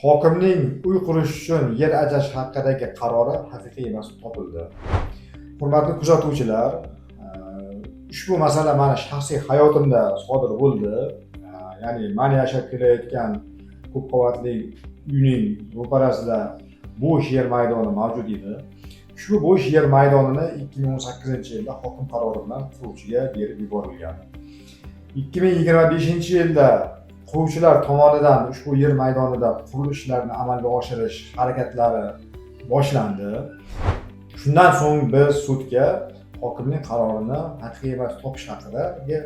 Hokimning uy qurish uchun yer ajratish haqidagi qarori haqiqiy emas topildi. Hurmatli kuzatuvchilar, ushbu masala mani shaxsiy hayotimda sodir bo'ldi. Ya'ni man yashab kelayotgan ko'p qavatli uyning ro'parasida bo'sh yer maydoni mavjud edi. Ushbu bo'sh yer maydonini 2018-yilda hokim qarori bilan quruvchiga berib yuborilgan. 2025-yilda quruvchilar tomonidan ushbu yer maydonida qurilish ishlarini amalga oshirish harakatlari boshlandi. Shundan so'ng biz sudga hokimning qarorini haqiqiy emas topish haqidagi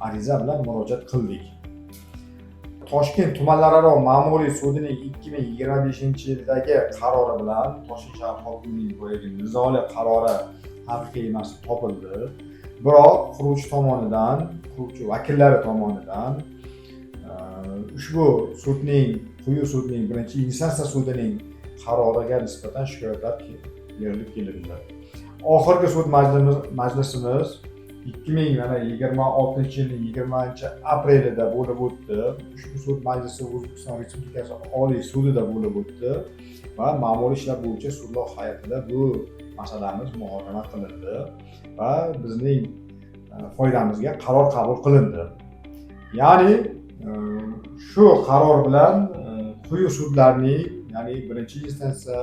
ariza bilan murojaat qildik. Toshkent tumanlararo ma'muriy sudining 2025-yildagi qarori bilan Toshkent shahar hokimining boyagi nizoli qarori haqiqiy emas topildi. Biroq quruvchi tomonidan, quruvchi vakillari tomonidan ushbu sudning, quyi sudning, birinchi instansiya sudining qaroriga nisbatan shikoyatlar berilib kelindi. Oxirgi sud majlisimiz 2026-yilning 20-aprelida bo'lib o'tdi. Ushbu sud majlisi O'zbekiston Respublikasi Oliy sudida bo'lib o'tdi va ma'muriy ishlar bo'yicha sudlov hay'atida bu masalamiz muhokama qilindi va bizning foydamizga qaror qabul qilindi. Ya'ni shu qaror bilan quyi sudlarning, ya'ni birinchi instansiya,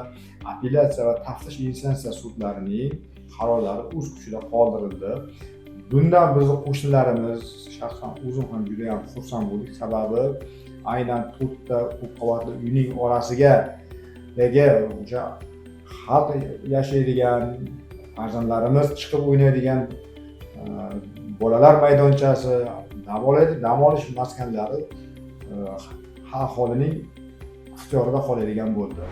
apellyatsiya va taftish instansiya sudlarining qarorlari o'z kuchida qoldirildi. Bundan bizni qo'shnilarimiz, shaxsan o'zim ham juda yam xursand bo'ldik. Sababi aynan to'rtta ko'p qavatli uyning orasiga o'sha xalq yashaydigan, farzandlarimiz chiqib o'ynaydigan bolalar maydonchasi, dam olish maskanlari aholining ixtiyorida qoladigan bo'ldi.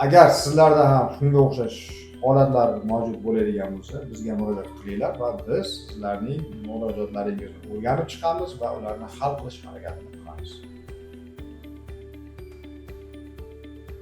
Agar sizlarda ham shunga o'xshash holatlar mavjud bo'ladigan bo'lsa, bizga murojaat qilinglar va biz sizlarning murojaatlaringizni o'rganib chiqamiz va ularni hal qilish harakatini qilamiz.